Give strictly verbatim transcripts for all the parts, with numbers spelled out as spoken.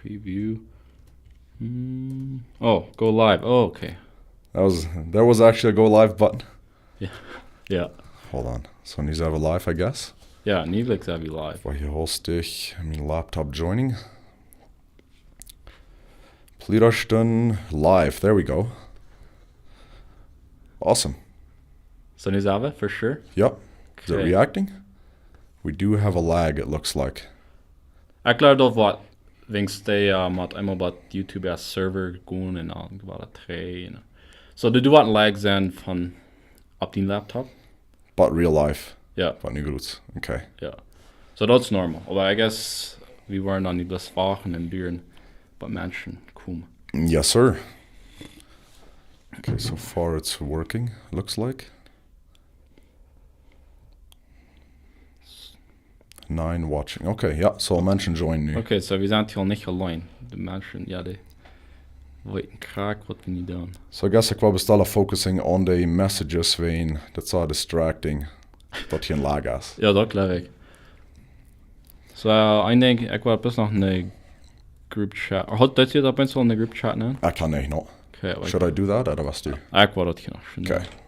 Preview. Hmm. Oh, go live. Oh, okay. That was that was actually a go live button. Yeah. Yeah. Hold on. So nu sent wie live, I guess. Yeah, nu sent wie live. Well, hia hast du mien laptop joining. Pliedaschten live. There we go. Awesome. So nu sent wie, for sure? Yep. Is it reacting? We do have a lag, it looks like. Ekj jleew daut woat, wiels dee, uh, mott eemol bie YouTube äa Server gonen un dan woat daut dree, you know. So, doa woat een lag sennen von opp dien laptop. But real life. Yeah. But nu goot. Okay. Yeah. So, that's normal. Oba I guess wie woaren dan nich bloos wachten un duren, bat Menschen komen. Yes, sir. Okay, so far it's working, looks like. Nine watching. Okay, yeah, so Menschen joinen nu. Okay, so wie sent hia nich auleen. De Menschen, yeah, dee weeten krakjt waut wie nu doonen. So I guess ekj well bloos focusing on the messages, wiels daut es distracting, daut hia een lag es. Yeah, daut jleew ekj. So, uh, ekj denkj, ekj woa bloos noch een Group Chat. Ooda haud daut hia opp eemol een Group Chat, nä? Ekj kaun nich, no. Okay, wait. Should I do that? Ooda waut deist du? Ekj woa daut hia noch doonen. Okay.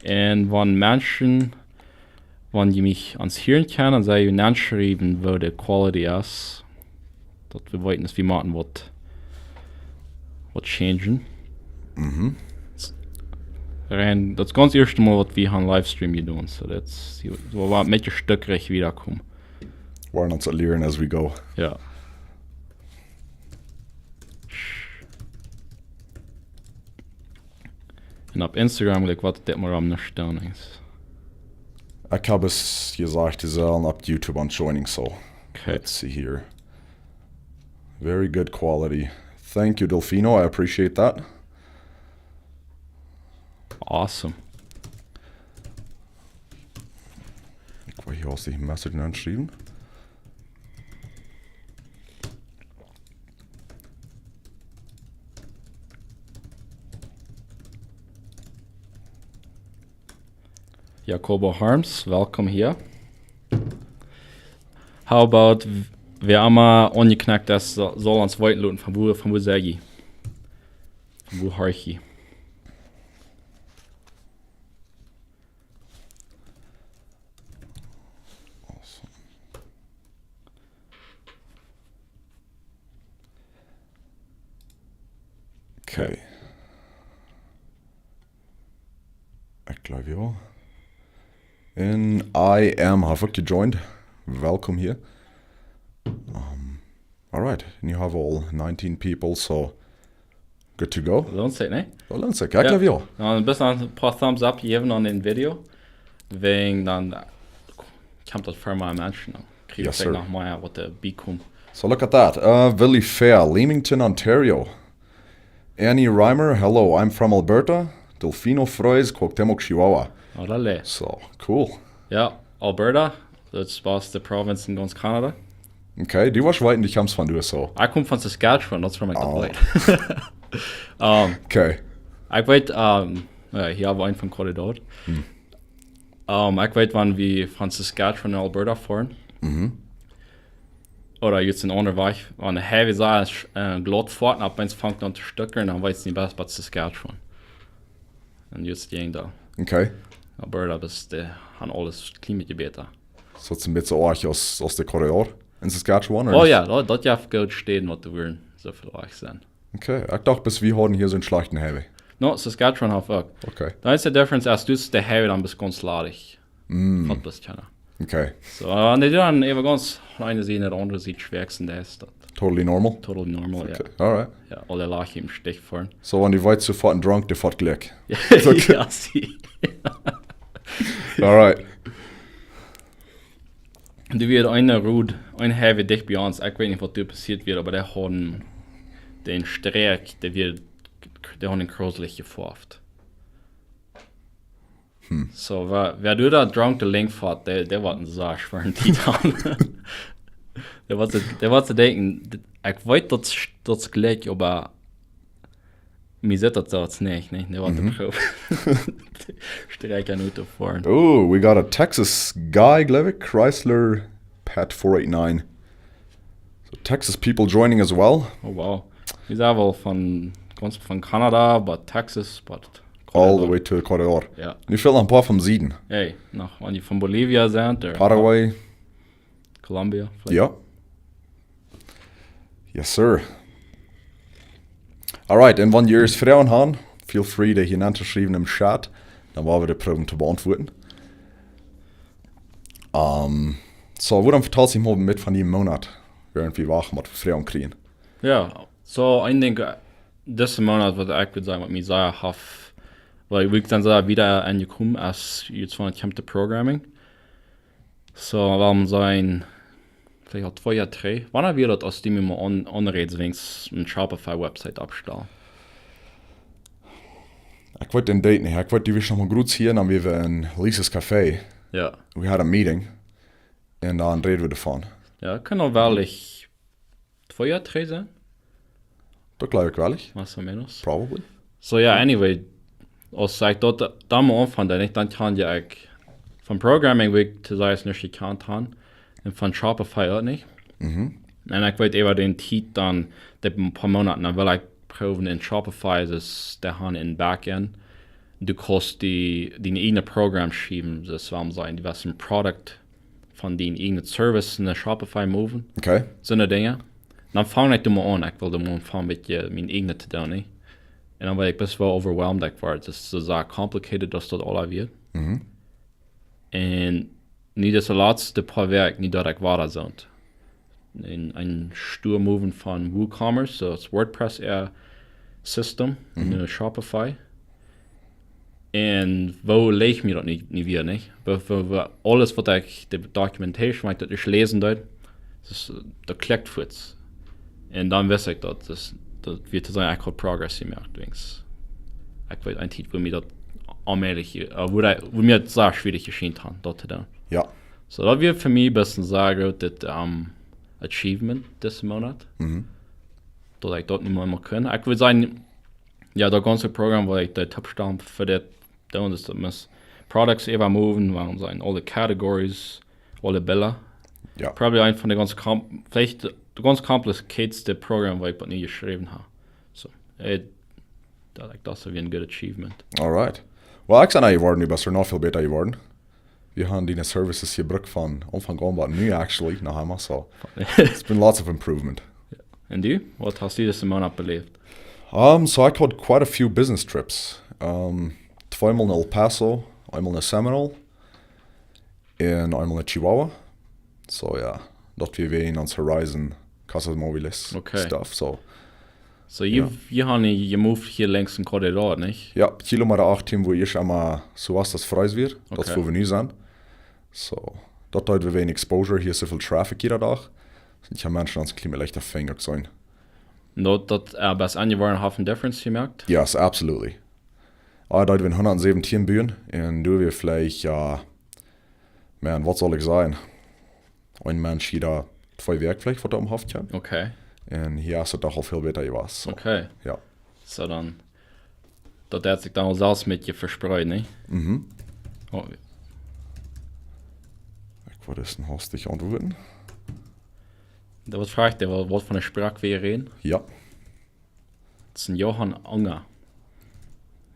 Un wan Menschen, wan jie mie aun hieren kjennen, dan sell jie dan schriewen, woo de quality es. Daut wie weeten, daut wie motten waut, waut changen. Mhm. Rein, daut es gaunz ieeschte Mol waut wie aun Livestream hia doonen. So, daut es, wie woaren een bät stekjrich wieda komen. Woaren ons lieren as we go. Yeah. Un opp Instagram, like, waut dit mol aum nich doonen es. Ekj hab jesajcht, dee sellen opp YouTube aun joining, so. Okay. Let's see here. Very good quality. Thank you, Delfino. I appreciate that. Awesome. Ekj woa hia uk dee Message aunschriewen. Jacobo Harms, welcome hia. How about, wäa emma aunjekjnackt es, saul, saul ons weeten loten, von wua, von wua sent jie? Von wua horcht jie? Awesome. Okay. Ekj jleew jo. And I am, have you joined? Welcome hia. Um, all right, and you have all nineteen people, so good to go. Loont sikj, nä? Daut loont sikj, ekj jleew jo. Dan bloos een poa thumbs up jäwen aun daut Video. Wäajen dan, uh, kjemt daut fa mea Menschen. Dan kjrie wie veleicht noch mea waut doabie komen. So look at that. Uh, Willie Fair, Leamington, Ontario. Annie Reimer, hello, I'm from Alberta. Delfino Freus, Cuauhtémoc, Chihuahua. Órale. So, cool. Yeah, Alberta, daut es bast de Provinz en gaunz Kanada. Okay, du woascht weeten, du kjemst von doa, so. Ekj kom von Saskatchewan, daut es fa mie. Oh. Complete. Um, okay. Ekj weet, um, jo, hia hab wie eenen von Corridor. Hm. Um, ekj weet, wan wie von Saskatchewan no Alberta foaren. Mhm. Ooda jie sent eenwajch, wan de Highway es, uh, glaut foat, un opp eemol fangt aun to stekjren, dan weetst du nich best waut Saskatchewan. Un jie sent doa. Okay. Oba daut es, dee haben aules kjlien bät bäta. So, daut es een bät soo oajch aus, aus de Corridor en Saskatchewan, ooda? Oh jo, daut, daut jeft goot Städen waut doa wudden soo väl oajch sennen. Okay, ekj docht, bloos wie hauden hia soon schlajchten Highway. No, Saskatchewan haft uk. Okay. Daut es de difference, aus du de Highway dan best gaunz ladich. Mm. Haft best kjeena. Okay. So, uh, un dee dan äwa gaunz eene Sied no de aundre Sied schwäaksen, daut es daut. Totally normal? Totally normal, jo. Okay, all right. Jo, aule lachen em Stich foaren. So, wan du weetst, sofort een drunk, dee foat jlikj. Okay. Jo, see. All right. Doa wia eene Road, een Highway dicht bie ons. Ekj weet nich, waut doa passieet wia, oba dee hauden dän Strakj, dee wia, dee hauden dän kjroslich jefoaft. Hm. So, wäa, wäa doa drunk de Lenj foat, dee, dee woat een sea schwoaren Tiet haben. Dee woat, dee woat denkjen, ekj weet daut, daut es jlikj, oba mie sitt daut soo nich, nä? Dee woat Mhm. Proow. Sträakja nu to foaren. Oh, we got a Texas guy, jleew ekj. Chrysler Pat four eight nine. So Texas people joining as well. Oh, wow. Dee sent woll von, gaunz von Kanada, but Texas, but All the way to Ecuador. Ja. Nu fält noch een poa vom Sieden. Hey, noch, wan dee von Bolivia sent, or Paraguay. Colombia, veleicht. Ja. Yes, sir. Alright, un wan jie Froagen han, feel free dee hia auntoschriewen em Chat. Dan woa wie dee proowen to beauntwuaden. Ähm, so, wuarom vetalst du mol met von dän Moonat? Wäarent wie wachten, waut wie Froagen kjrieen. Ja, so, een Dinkj, äh, disen Moonat, waut ekj wudd sajen, waut mie sea haft, wiels ekj sie dan sea wieda aunjekomen, aus nu wan et kjemt to programming. So, wuarom sent, veleicht aul twee Joa trigj. Wanea wia daut, aus du mie mol aun-, aunräd, wäajen eene Shopify Website oppstalen? Ekj weet dän Date nich. Ekj weet, du wieescht noch mol krakjt hia, dan wieren wie en Lisa's Café. Ja. We had a meeting. Un dan räden wie doavon. Ja, kaun aul woll twee Joa trigj sennen. Daut jleew ekj woll. Más o menos. Probably. So, ja, anyway, aus ekj daut dan mol aunfunk, dan ekj, dan kjand ekj von programming, woo ekj to sajen, nuscht jekjant haud. Un von Shopify uk nich. Mhm. Un ekj weet, äwa dän Tiet dan, dee poa Moonaten, dan wull ekj proowen en Shopify, daut dee han een Backend. Du kaust dee, dee eejne Programm schriewen, daut well sajen, du west een Product von dee eejne Service no Shopify moven. Okay. Soone Dinja. Dan funk ekj doa mol aun, ekj wull doa mol aunfangen een bät mien eejnet to doonen, nä? Un dan wia ekj best well overwhelmed, ekj wort, daut es soo sea complicated, daut daut aules wia. Mhm. Un nu dise latste poa Wäakj, nu daut ekj wada soo. Een, een Stua moven von WooCommerce, so daut WordPress äa System, Mhm. no Shopify. Un woo leicht mie daut nu, nu wia, nich? Woo, woo, woo aules waut ekj, de documentation, waut ekj daut ieescht läsen deed, daut, daut klikjt fuaz. Un dan wist ekj daut, daut, daut wia to sajen, ekj haud progress jemoakt, weens ekj weet, eene Tiet, wua mie daut onmäajlich, äh, wua daut, wua mie daut sea schwierich jeschient haud, daut to doonen. Ja. So, daut wia fa mie best een sea grootet, ähm, achievement disen Moonat. Mhm. Daut ekj daut nu mol, mol kunn. Ekj wudd sajen, jo, daut gaunze Programm, waut ekj doa oppstald fa dit, daut es daut must products äwa moven, wuarom sent aule categories, aule Bilda. Ja. Probably eent von de gaunz com-, veleicht de, de gaunz complicated Programm, waut ekj bat nu jeschräwen hab. So, äh, daut, ekj daut, daut wia een good achievement. Alright. Well, ekj sie nich jeworden, du best noch väl bäta jeworden. Wie haben dee Services jebrukt von Aunfank aun bat nu, actually, noch emol, so. It's been lots of improvement. Un du? Waut hast du disen Moonat beläft? Um, so ekj haud quite a few business trips. Um, tweemol no El Paso, eemol no Seminole un eemol no Chihuahua. So, jo, daut wia wäajen ons Horizon Casas Moviles Okay. stuff, so. So, you, Ja. you haben jemoved hia lenjd een Korridor, nich? Jo, Kilometer achtieen, wua ieescht emol Subastas Fries wia. Daut es Okay. wua wie nu sent. So, daut deed wie wäajen Exposure, hia es soo väl Traffic jieda Dach. Sent jo Menschen aun ons Klima leichta finjen uk soo. Daut, daut, äh, best aunjeworden haft een difference jemoakt? Yes, absolutely. Ah, daut wia hundatsäwentieen Buen un doa wia veleicht, jo, man, waut saul ekj sajen? Een Mensch jieda twee Wäakj veleicht, waut doa omhoff kjeem. Okay. Un hia es et doch aul väl bäta jewast, so. Okay. Jo. So dan, daut haft sikj dan aul selfst een bät vespreet, nä? Mhm. Oh. Ekj wull ieescht hastich auntwuaden. Daut waut froagt, dee waut, waut fa eene Sproak wie räden? Jo. Daut es een Johan Unger.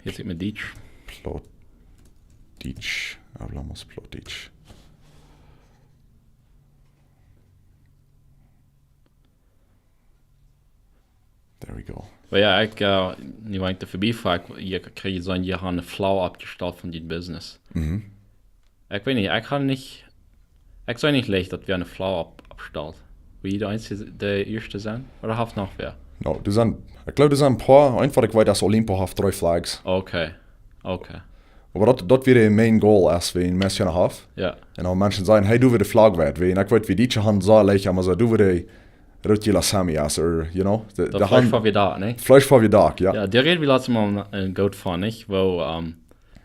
Hia es et met Dietsch. Plautdietsch. Hablamos Plautdietsch. There we go. Oba jo, ekj, äh, nu wan ekj doa verbie foa, ekj, ekj kjrieech soo een, jie haben eene Flyer oppjestalt von dit Business. Mhm. Ekj weet nich, ekj hab nich, ekj saj nich leicht daut wie eene Flyer opp-, oppstalt. Wia jie de eensje, de ieeschte sennen? Ooda haft noch wäa? No, doa sent, ekj jleew, doa sent een poa, eent waut ekj weet es Olimpo haft dree Flags. Okay, okay. Oba daut, daut wia de main goal, aus wie een Mission haft. Jo. Un dan Menschen sajen, hey, du wia de Flag wieet. Wie, un ekj weet, wie dee han, soo leicht, oba soo, du wia de Rutje la Sami, as er, you know, de, Daut de Fleesch han fa wie doa, nä? Fleesch fa wie doa, jo. Jo, doa räd wie latst mol, äh, goot von, nich? Woo, ähm,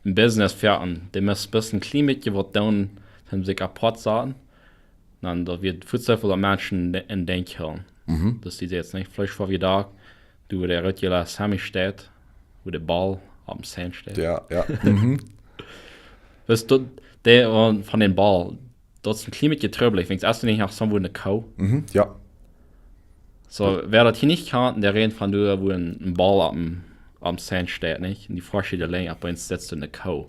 een Business fäaten, dee must bloos een kjlien bät waut doonen, om sikj apoat to saten. Dan daut wia fuaz soo väl daut Menschen en, en Denkj hoolen. Mhm. Daut dee sajen, nä, Fleesch fa wie doa, du, wua de Rutje la Sami steit, wua de Ball Opp een Sign steit. Jo, jo. Mhm. Daut, dee, äh, von dän Ball. Daut es een kjlien bät trubbelig, wiels aus du nich noch soo wua ne Kow. Mhm, jo. Soo, wäa daut hia nich kjant, dee rät von doa, wua een, een Ball opp een, opp een Sign steit, nich? Un dee Foarschiedslinj, opp eemol sitst du ne Kow.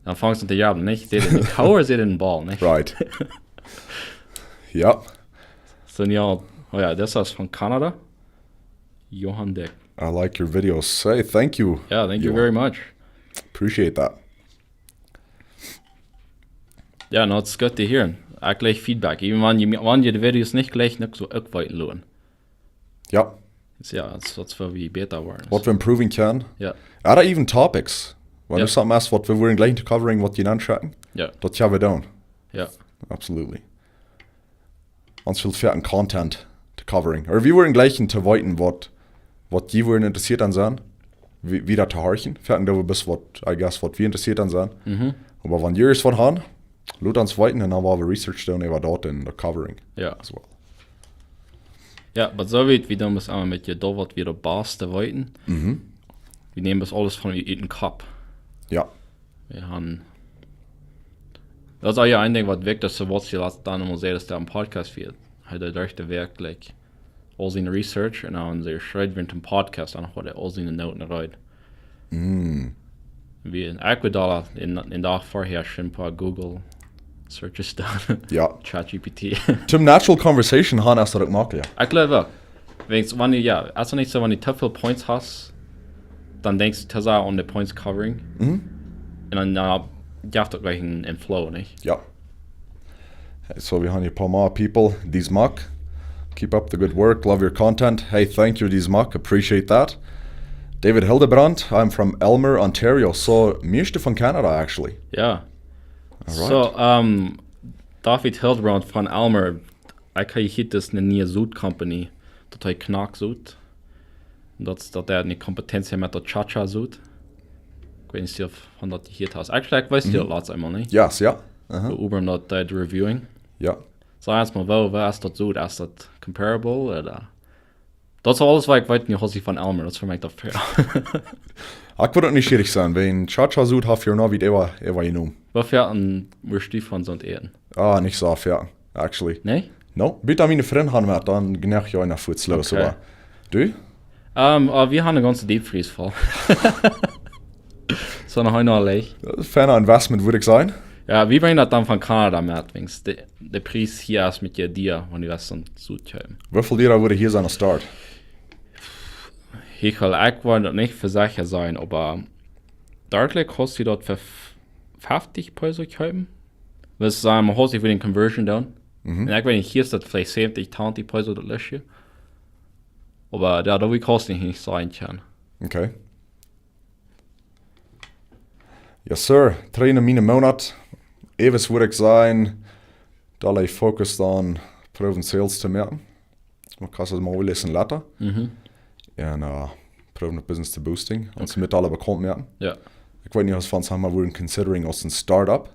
Dan fangst du aun to jammren, nich? Sitt daut ne Kow ooda sitt daut een Ball, nich? Right. Jo. Soo, jo, oh jo, daut es von Kanada. Johan Dick. I like your videos. Hey, thank you. Yeah, thank you Johan. Very much. Appreciate that. Jo, no, it's good to hear. Ekj jleich Feedback. Even wan jie, wan jie de Videos nich jlikjen, uk soo uk weeten loten. Jo. Jo, daut es, daut es wua wie bäta woaren. Waut wie improving kjennen. Jo. Ooda even topics. Wan Jo. Doa something es waut wie wudden jlikjen to covering, waut jie aunschekjen. Jo. Daut kjenn wie doonen. Jo. Absolutely. Ons fält foaken Content to covering. Ooda wie wudden jlikjen to weeten waut, waut jie wudden interessieet aun sennen. Wie, wie daut to horchen. Foaken daut wie bloos waut, I guess, waut wie interessieet aun sennen. Mhm. Oba wan jie irjent waut haben, lot ons weeten un dan woa wie Research doonen äwa daut un de covering Jo. As well. Jo, oba soo wiet, wie doonen daut emma met je doa waut wie daut baste weeten. Mhm. Wie nämen daut aules von ut dän Kopp. Jo. Wie haben, daut es uk jo een Dinkj waut Victor Sawatzki latst dan emol säd, aus hee een Podcast fieed. Hee deed uk werkjlich aul siene Research un dan see schreef wäarent dän Podcast dan noch waut hee aul siene Noten reed. Mm. Wie en Ecuador, dän, dän Dach verhäa, schwind een poa Google Searches doonen. Jo. ChatGPT. Toom natural conversation haben, es daut uk maklicha. Ekj jleew uk. Wiels, wan du, jo, aus du nich soo, wan du too väl Points hast, dan denkjst du too sea aun de Points covering. Mhm. Un dan, jo, jeft daut jlikj een, een Flow, nich? Jo. Hey, so we have a few more people. Diesmak. Keep up the good work. Love your content. Hey, thank you, Diesmak. Appreciate that. David Hildebrand, I'm from Aylmer, Ontario. So, mieeschte von Canada, actually. Jo. All right. So, um, David Hildebrand von Aylmer, ekj hab jehieet, daut es eene niee Sut Company, daut heet Knack Sut. Daut, daut dee eene Kompetenz haft met daut Cha-Cha Sut. Ekj weet nich, auf du daut jehieet hast. Actually, ekj wees Mhm. daut latst eemol, nich? Yes, jo. Aha. Bie Uber daut, äh, reviewing. Jo. Saj ons mol, woo, woo es daut Sut? Es daut comparable, ooda? Daut es aules waut ekj weet, nu hab ekj von Aylmer, daut es fa mie daut fair. Ekj wudd uk nich schierig sennen, wan Cha-Cha Sut haft hia noch waut äwa, äwa jenomen. Woo väl een wurscht du von soont äten? Ah, nich soo väl, actually. Nä? No, bitte miene Frind haben met, dan jnäach ekj eena Food Slow, Okay. Oba. Du? Ähm, ah, wie haben de gaunze Deepfries voll. Soo noch een leeg. Daut es een feina Investment, wudd ekj sajen. Jo, wie brinjen daut dan von Kanada met, wiels de, de Pries hia es met je dia, wan du daut dan soo kjeeps. Woo väl dia wudd hia sennen aus Start? Ekj well, ekj well daut nich fa secha sennen, oba doa kost die daut fa f-, feftig Peso kjeepen. Daut es, ähm, haud ekj fa de Conversion doonen. Mhm. Un ekj weet nich, hia es daut veleicht säwentich, tachentich Peso daut Läsche. Oba jo, daut wudd ekj nich, nich secha sennen. Okay. Yes, sir. Dree en mienen Moonat. Eewes wudd ekj sajen, daut ekj focused on proowen sales to moaken. Met Casas Móviles un Lata. Mhm. Un, äh, proowen daut Business to boosting. Un Okay. Met aule bekaunt moaken. Jo. Ekj weet nich, aus wie ons emol wudden considering aus een Startup.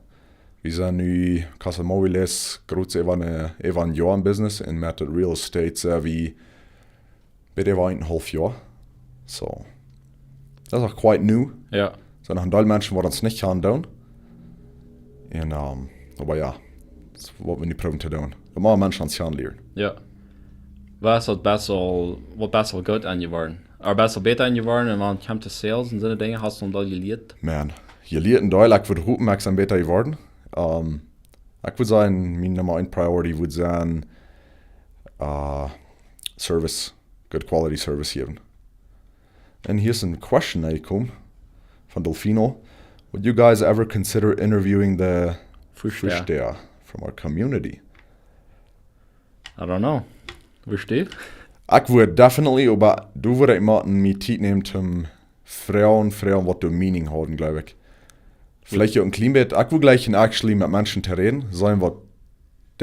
Wie sent nu Casas Móviles, groot äwa een, äwa een Joa en business un met daut Real Estate, äh, wie bie de eenenhaulf Joa. So. Daut es noch quite new. Jo. Sent noch een Deel Menschen waut ons nich kjanen doonen. Un, ähm, oba jo, daut es waut wie nu proowen to doonen. Daut mea Menschen ons kjanen lieren. Jo. Waut es daut best aul, waut best aul goot aun jeworden? Ooda best aul bäta aun jeworden un wan et kjemt to sales un soone Dinja, hast du aul jelieet? Man, jelieet een Deel, ekj wudd hopen, ekj sie bäta jeworden. Ähm, ekj wudd sajen, mien Numma eent priority wudd sennen, äh, service, good quality service jäwen. Un hia es een question, hee, komm, von Delfino. Would you guys ever consider interviewing the Vorsteher. Vorsteher from our community? I don't know. Wurscht du? Ekj wudd definitely, oba du wudd ekj mie Tiet nämen toom froagen, froagen waut doa Meaning hauden, jleew ekj. Veleicht uk een kjlien bät, ekj wudd jlikjen actually met Menschen to räden, seenen waut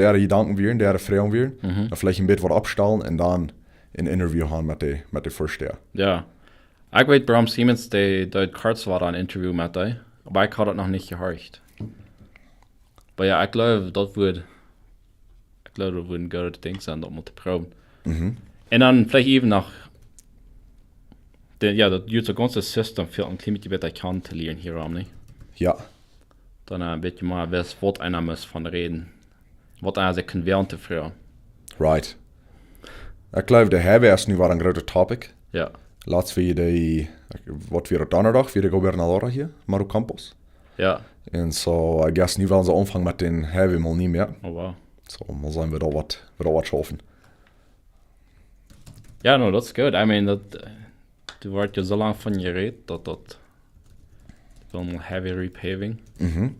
äare Jedanken wieren, äare Froagen wieren. Mhm. Dan veleicht een bät waut oppstalen un dan een Interview haben met de, met de Vorsteher. Jo. Ekj weet, Bram Siemens, dee, dee deed kort een Interview met dee, oba ekj haud daut noch nich jehieet. Oba jo, ekj jleew, daut wudd, ekj jleew, daut wudd een goodet Dinkj sennen, daut mol to proowen. Mhm. Un dan veleicht äwen noch De, jo, daut jeft soon gaunzet System fa een kjlien bät bäta kjanen to lieren hia om, nich? Jo. Dan een bät mea weeten, waut eena mott von räden. Waut eena sikj kaun wälen to froagen. Right. Ekj jleew, de highway es nu wada een grootet topic. Jo. Latst wia de, waut wia daut, Donnadach, wia de gobernador hia, Maru Campos. Jo. Un so, I guess, nu wellen see aunfangen met dän highway mol nich mea. Oh, wow. So, mol seenen, woo daut woat, woo daut woat schaufen. Jo, no, that's good. I mean, daut, eh, doa woat jo soo lang von jerät, daut, daut, daut highway repaving. Mhm.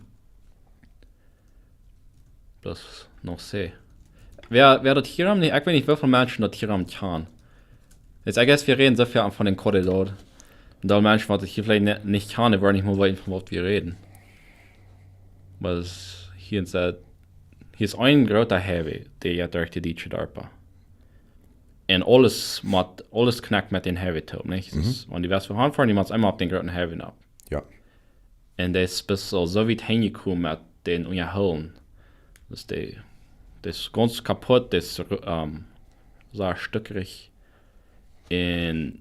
Daut es noch sea. Wäa, wäa daut hia om nich, ekj weet nich, woo väl Menschen daut hia om kjanen. Jetzt, I guess, wie räden soo väl von dän Korridor. Un dee Menschen, waut daut hia veleicht ni-, nich kjanen, woaren nich mol weeten, von waut wie räden. Oba daut es hia en Zuid-, hia es een groota highway, dee jeit derch de dietsche Darpa. Un aules mott, aules connect met dän highway toop, nich? Mhm. Dus, wan du west von Hanford, du motst eemol opp dän grooten highway nopp. Jo. Un dee es best aul soo wiet hanjekomen met dän unjahoolen. Dus dee, dee es gaunz kaputt, dee es, ehm, soo stekjrich. Un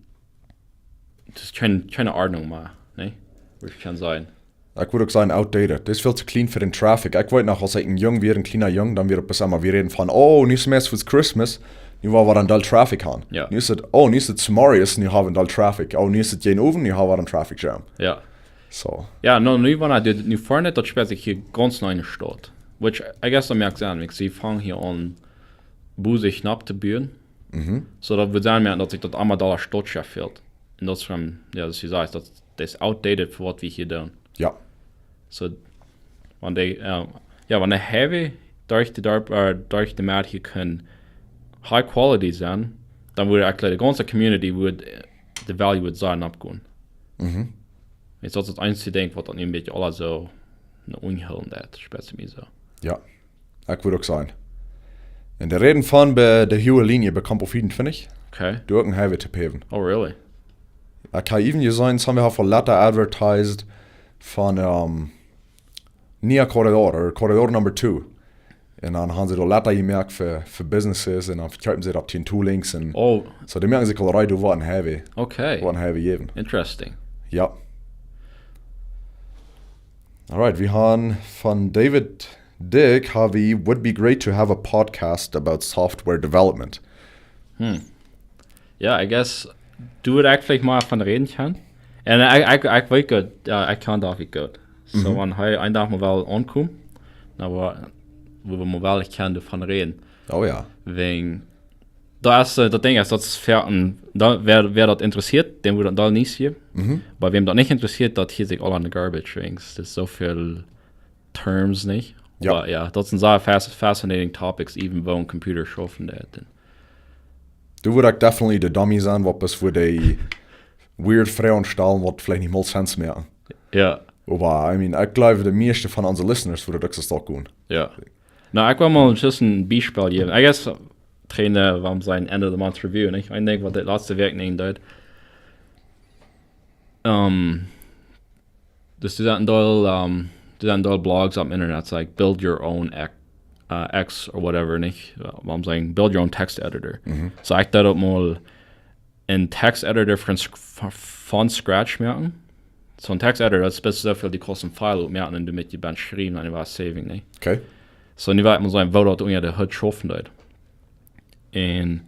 daut es kjeene, kjeene Ordnunk mea, nä? Wudd ekj sajen. Ekj wudd uk sajen outdated. Daut es väl too clean fa dän traffic. Ekj weet noch, aus ekj een Jung wia, een kjliena Jung, dan wia daut bloos emma, wie räden von, oh, nu es meist Christmas, nu woa wie een Deel traffic han. Jo. Nu es et, oh, nu es et Samarius, nu hab wie een Deel traffic. Oh, nu es et jäajen Owent, nu hab wie een traffic jam. Jo. So. Jo, no, nu, wan ekj dit nu foaren, daut spält sikj hia gaunz en eene Staut. Which, I guess, daut moakt Senn, wiels see fangen hia aun, Bus knapp to buen. Mhm. So, daut wudd sennen, daut sikj daut emma doa Staut fält. Un daut es, ehm, jo, daut es, woo sajchst, daut, daut es outdated fa waut wie hia doonen. Jo. So, wan dee, eh, jo, wan de highway derch de Darp, eh, derch de Mad hia kaun high quality sennen, dan wudd eejentlich de gaunze community wudd, eh, de value wudd sennen oppgonen. Mhm. Daut es daut eensje Dinkj, waut dan een bät aules soo no unjen hoolen deit, spält mie soo. Jo. Ekj wudd uk sajen. Un dee räden von bie de Hue Linie bie Campo vea un twintich. Okay. Doa uk een highway to paven. Oh, really? Ekj hab even jeseenen, see haben fa Letta advertised von, ehm, niea Korridor, or Korridor number two. Un dan haben see doa Letta jemoakt fa, fa businesses un dan vekjeepen see daut opp tieen Toolings un Oh. So, dee moaken sikj aul reed, doa woat een highway. Okay. Woat een highway jäwen. Interesting. Jo. All right, wie haben von David Dick, hab wie, would be great to have a podcast about software development. Hm. Jo, I guess, du wudd eejentlich mol von räden kjennen. Un ekj, ekj, ekj weet goot, jo, ekj kjan David goot. So, Mhm. Wan hee een Dach mol well aunkomen, dan woa, woa wie mol well kjennen doavon räden. Oh jo. Wäajen, daut es, eh, daut Dinkj es, daut es fa een, daut, wäa, wäa daut interessieet, dän wudd daut dan nich hia. Mhm. Oba wäm daut nich interessieet, daut hieet sikj aul aun de garbage, wäajen daut es soo väl terms, nich? Jo. Oba jo, daut sent sea fas-, fascinating topics, even woo een Computer schaufen deit. Un Du wudd ekj definitely de dummy sennen, waut bloos fa dee weird Froagen stalen, waut veleicht nich mol sense moaken. Jo. Oba, I mean, ekj jleew, de mieeschte von onse listeners wudden daut uk soo gonen. Jo. No, ekj well mol just een Biespel jäwen. I guess, Trainer, wuarom sent end of the month review, nich? Een Dinkj, waut de latste Wäakj nich deed. Ehm, Dus doa sent een Deel, ehm, doa sent een Deel Blogs opp Internet, like Build Your Own X, uh, X or whatever, nich? Uh, wuarom sent, Build Your Own Text Editor. Mhm. So ekj deed uk mol een Text Editor von sc-, von, von scratch moaken. So een Text Editor, daut es best soo väl, du kaust een File opmoaken un doamet je bent schriewen un waut saving, nich? Okay. So nu well ekj mol seenen, woo daut unja de hood schaufen deed. Un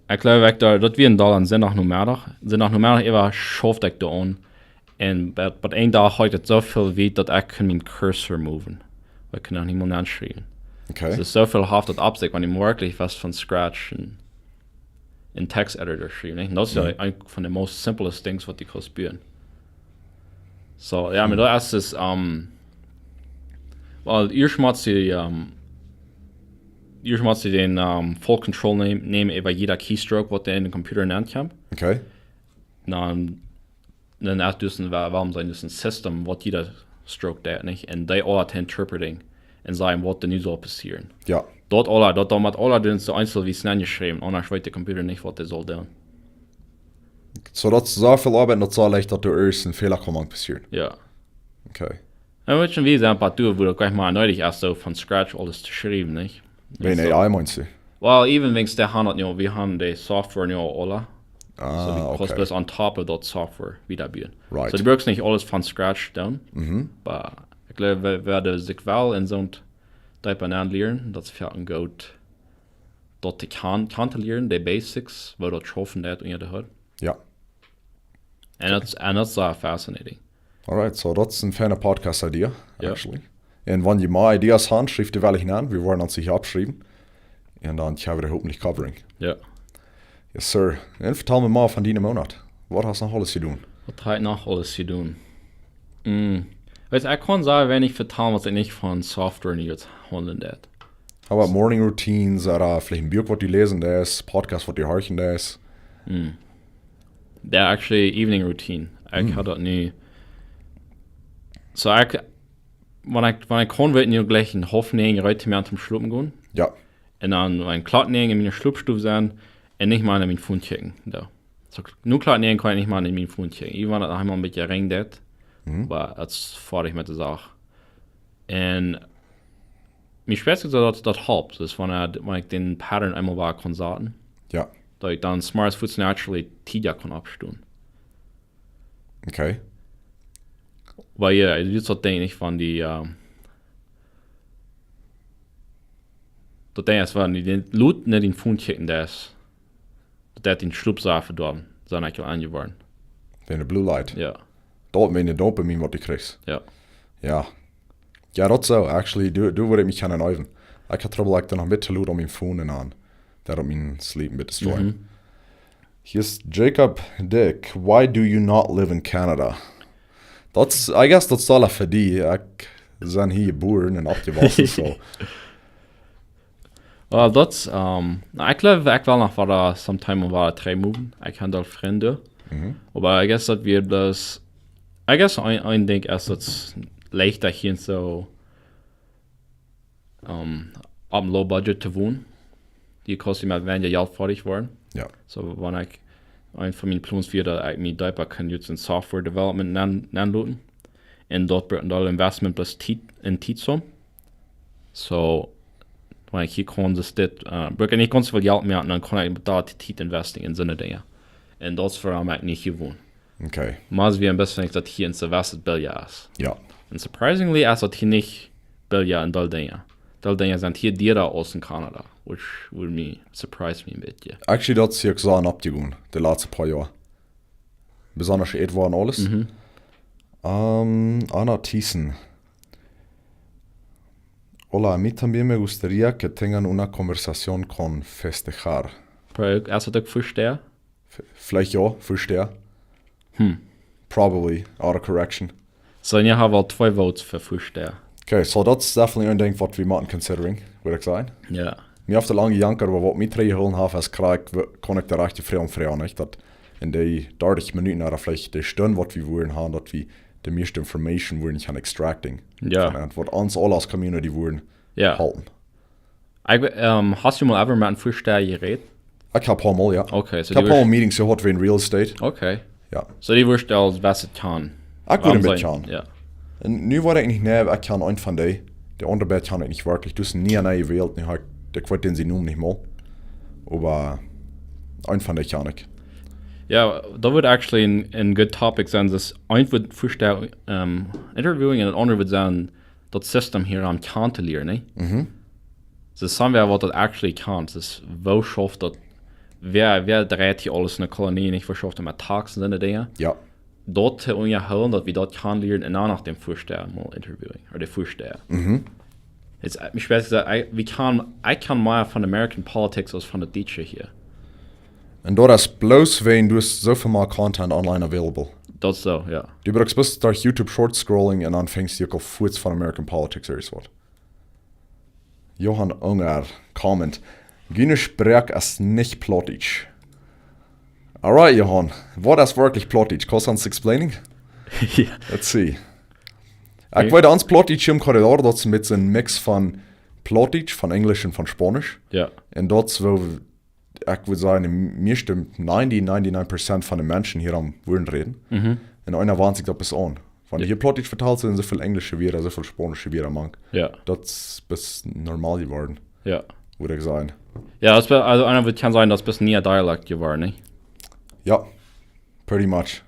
ekj jleew, ekj doa, daut wia een Deel aun Sindach Nomeddach. Sindach Nomeddach äwa schauft ekj doa aun. Un bie, bie een Dach haud ekj soo väl wiet, daut ekj kunn mienen cursor moven. Ekj kunn noch nich mol aunschriewen. Okay. Daut es soo väl haft daut opp sikj, wan du werkjlich waut von scratch een, een Text Editor schriewen, nich? Un daut es jo Mhm. eent von de most simplest things, waut du kaust buen. So, jo, Mhm. Oba daut es, ehm, well, ieescht motst du, ehm, ieescht motst du dän, ehm, full control näm-, nämen äwa jieda keystroke, waut doa en dän Computer nenn kjemt. Okay. Dan, dan hast du een, wa-, wuarom sent, daut es een System, waut jieda stroke deit, nich? Un dee aula to interpreting un sajen, waut doa nu saul passieren. Jo. Daut aula, daut, daut mott aula doonen, soo eenzelwies nenjeschräwen, aundasch weet de Computer nich, waut dee saul doonen. So, daut es soo väl Oabeit, daut saul leicht, daut doa irjent een Fäla kaun passieren. Jo. Okay. Un weet je, wie sent bie doa, wua daut nich mea needich es, soo von scratch aules to schriewen, nich? Wäajen So. A I, meenst du? Well, even wäajen de Hand, jo, wie haben de Software jo aula. So, du kaust okay. Bloos on top of daut Software wieda buen. Right. So, du bruckst nich aules von scratch doonen. Mhm. Oba ekj jleew, wäa, wäa dee sikj well en soon deepa nenlieren, daut es foaken goot, daut to kjanen, kjanen to lieren, de basics, woo daut schaufen deit unja de hood. Ja. And that's, and that's uh, fascinating. Alright, so daut es een feine Podcast-Idee, Ja. actually. Un wan jie mea Ideas haben, schrieft dee wellich aun. Wie woaren ons hia oppschriewen. Un dan kjenn wie dee hoffentlich covering. Ja. Yes, sir. Un vetal mie mea von dienen Moonat. Waut hast du noch aules jedonen? Waut hab ekj noch aules jedonen? Mm. Weetst, ekj kaun sea weinich vetalen, waut ekj nich von Software News haundlen deed. How about morning routines? Ooda veleicht een Buak, waut du läsen deist, Podcast, waut du horchen deist? Mm. Yeah, actually, evening routine. Ekj Mm. haud daut nu. So, ekj, wan ekj, wan ekj kaun, wudd ekj nu jlikj een haulf näajen reed to moaken toom schlopen gonen. Ja. Un dan, wan ekj klock näajen en miene Schlopstow sie, un nich mea no mien Phone kjikjen. So. So, nu klock näajen kaun ekj nich mea no mien Phone kjikjen. Irjentwaut, daut haft mie een bät rinj jedonen. Mhm. Oba daut es foadich met de Sach. Un mie spieet sikj soo, daut, daut halpt. Dus wan ekj, wan ekj dän Pattern eemol wada kaun saten. Ja. Daut ekj dan zemorjes fuaz naturally tiedja kaun oppstonen. Okay. Oba jo, daut es daut Dinkj nich von dee, ähm, daut Dinkj es, wan du dän Lot nich dän Phone kjikjen deist, daut deit dän Schlop sea vedoawen, sent ekj aul aunjeworden. Wegen de Blue Light. Jo, Daut, wegen de Dopamine, waut du kjrichst. jo. Ja. Ja, daut soo, actually, doa, doa wudd ekj mie kjennen äwen. Ekj hab Trubbel, ekj dan noch met to lot aun mien Phone aun. Daut haft mien sleep een bät destroyed. Mhm. Hia es Jacob Dick. Why do you not live in Canada? Daut es, I guess daut es aul fa die. Ekj sie hia jebuaren un oppjewossen, so. Well, daut, ähm, na, ekj jleew, ekj well noch fa sometime wada trigj moven. Ekj hab doa Frind. Mhm. Oba I guess daut wia daut, I guess een, een Dinkj es, daut es leichta hia soo, ähm, opp een low budget to wonen. Dee kosten mie weinja Jelt foadich woaren. Ja. So, wan ekj, een von miene Plons wia, daut ekj mie deepa kaun nu en Software Development nenn-, nennloten. Un daut brukt een Investment plus Tiet, en Tiet soo. So, wan ekj hia kaun, es dit, äh, bruck ekj nich gaunz soo väl Jelt mea, un dan kaun ekj daut Tiet investing en soone Dinja. Un daut es wuarom ekj nich hia won. Okay. Mau wia een bät, daut hia en Sylvester billja es. Ja. Un surprisingly es daut hia nich billja en deel Dinja. Deel Dinja sent hia diera aus en Canada, which would me, surprise me een bät. Actually, daut es hia soo aunjegonen, de latste poa Joa. Besonda Äten un aules. Mhm. Ähm, Anna Thiessen. Hola, a mí también me gustaría que tengan una conversación con festejar. Pero es daut uk Fuschtea? V-, veleicht jo, Fuschtea. Hm. Probably, auto correction. So, jo, hab aul twee Votes fa Fuschtea. Okay, so that's definitely een Dinkj, waut wie motten considering, wudd ekj sajen. Jo. Mie haft daut lang jejankat, oba waut mie trigjjehoolen haft, es krakjt, kaun ekj de rajchte Froagen froagen, nich? Daut en dee dartich Minuten ooda veleicht de Stund, waut wie wudden haben, daut wie de mieeschte information wudden kjennen extracting. Jo. Von, waut ons aul aus community wudden Jo. halpen. Ekj, ähm, hast du mol ever met een Fuschtea jerät? Ekj hab aul mol, jo. Okay, so Ekj hab du aul best, meetings jehaut wegen real estate. Okay. Jo. So du wurscht aul best kjanen. Ekj wudd een bät Ramsey, kjanen. Jo. Un nu wudd ekj nich, nä, ekj kjan een von dee. De aundre bät kjan ekj nich werkjlich. Dus nie een Wält, nä, ekj, ekj weet dän sien Nomen nich mol. Oba een von dee kjan ekj. Jo, daut wudd actually een, een good topic sennen. Dus eent wudd Fuschtea, ähm, interviewen un daut aundre wudd sennen, daut System hia aun kjanen to lieren, nä? Mhm. So, somewhere waut daut actually kjant. Dus, woo schauft daut, wäa, wäa dreit hia aules en de Kolonie, nich? Woo schauft daut met Taxen un soone Dinja? Jo. Daut to unjahoolen, daut wie daut kjanen lieren un dan no dän Fuschtea mol interviewen, ooda de Fuschtea. Mhm. Daut es, äh, mie spieet sikj soo, ekj, wie kjan, ekj kjan mea von American politics aus von de dietsche hia. Un daut es bloos, wan du hast soo väl mea Content online available. Daut es soo, jo. Du bruckst bloos derch YouTube Shorts scrollen un dan fangst du uk aul fuaz von American politics ooda soo waut. Johan Unger comment. June Sproak es nich Plautdietsch. Alright, Johan. Waut es werkjlich Plautdietsch? Kaust du ons explaining? Jo. Let's see. Ekj weet, ons Plautdietsch em Korridor, daut es een bät een Mix von Plautdietsch, von Enjlisch un von Spaunisch. Jo. Un daut es woo, ekj wudd sajen, de mieeschte, ninety, ninety-nine percent von de Menschen hia aum wudden räden. Mhm. Un eena want sikj daut bloos aun. Wan du Jo. hia Plautdietsch vetalst, sent soo väl enjlische Wieed, soo väl spaunische Wieed mank. Jo. Daut es bloos normal jeworden, Jo. wudd ekj sajen. Jo, daut es, also, eena wudd kjennen sajen, daut es bloos een niea Dialekt jeworden, nä? Jo, pretty much.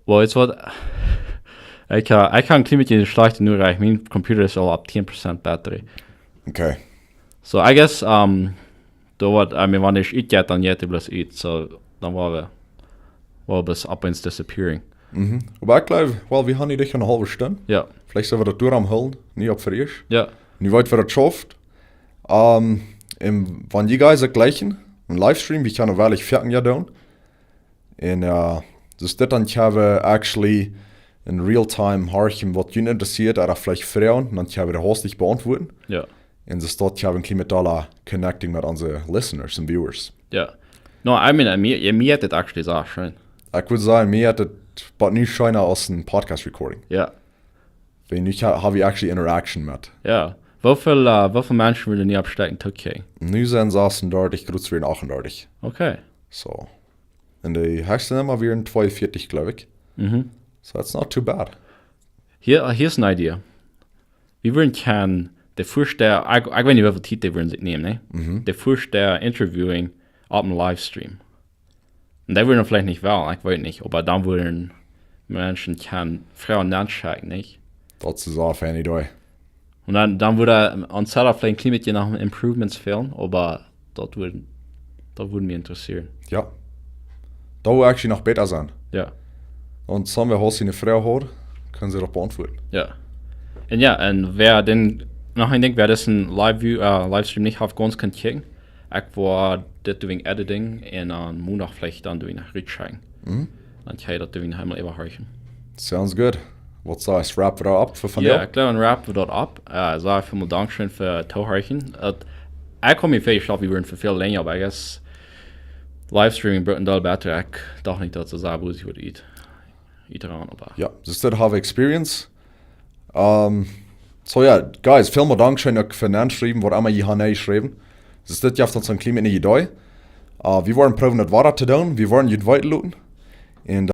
Well, it's what. Ekj ha, ekj ha een kjlien bät schlajchte Noricht. Mien Computer es aul opp tieen Prozent Batterie. Okay. So, I guess, um, doa woat, I mean, wan ekj utjeit, dan jeit et bloos ut. So, dan woa wie, woa wie bloos opp eens disappearing. Mhm. Oba ekj jleew, well, wie haben nu noch eene haulwe Stund. Jo. Veleicht sell wie daut doa aunhoolen, nu opp Frisch. Jo. Nu weet wie daut schauft. Um, un wan jie guys uk jlikjen, een Livestream, wie kjennen werkjlich foaken jo doonen. Un, uh, dus dit dan kjennen wie actually in real time horchen waut junt interessieet, ooda veleicht Froagen, dan kjennen wie dee haustich beauntwuaden. Jo. Un dus daut kjennen wie een kjlien bät dolla connecting met onse listeners un viewers. Jo. No, I mean, uh, mie, jo, mie jeit et actually sea scheen. Ekj wudd sajen, mie jeit et, but nu scheena aus een podcast recording. Jo. Wan nu ha-, haben wie actually interaction met. Jo. Woo väl, uh, woo väl Menschen wudden nu oppstecken to kjikjen? Nu sent sasendartich, groot wieren achtendartich. Okay. So. Un de heechste Numma wieren tweeunvieetich, jleew ekj. Mhm. So that's not too bad. Hia, hia es een Idee. Wie wudden kjennen de Väasteja, ekj, ekj weet nich woo väl Tiet dee wudden sikj nämen, nä? Mhm. De Väasteja interviewen opp een Livestream. Un dee wudden veleicht nich wellen, ekj weet nich, oba dan wudden Menschen kjennen Froagen aunschekjen, nich? Daut es aul een Idee. Un dan, dan wudd ons Setup veleicht een kjlien bät noch Improvements fälen, oba daut wudd, daut wudd mie interessieren. Jo. Daut wudd actually noch bäta sennen. Jo. Un wan wie haulf eene Froag haben, kjennen see daut beauntwuaden. Jo. Un jo, un wäa dan noch een Dinkj, wäa disen Live-View, uh, Livestream nich haft gaunz kunt kjikjen, ekj woa dit doonen Editing un aum Mondach veleicht dan doonen rutschekjen. Mhm. Dan kjenn jie daut doonen eemol äwahorchen. Sounds good. Waut sajchst, wrap it up fa vondoag? Jo, ekj jleew, dan wrap wie daut opp. Uh, saj väl Dankscheen fa Toohorchen. Daut, ekj kaun mie väastalen, wie wieren fa väl lenja, oba I guess Livestreaming brukt een Deel Batterie. Ekj docht nich daut see soo sea bosich wudden ut, utran, oba. Jo, dus daut haben wie experience. Um, so jo, guys, väl Dankscheen uk fa aunschriewen, waut emma jie haben aunjeschräwen. Dus dit jeft ons een kjlien bät eene Idee. Uh, wie woaren proowen daut wieda to doonen. Wie woaren junt weeten loten. Un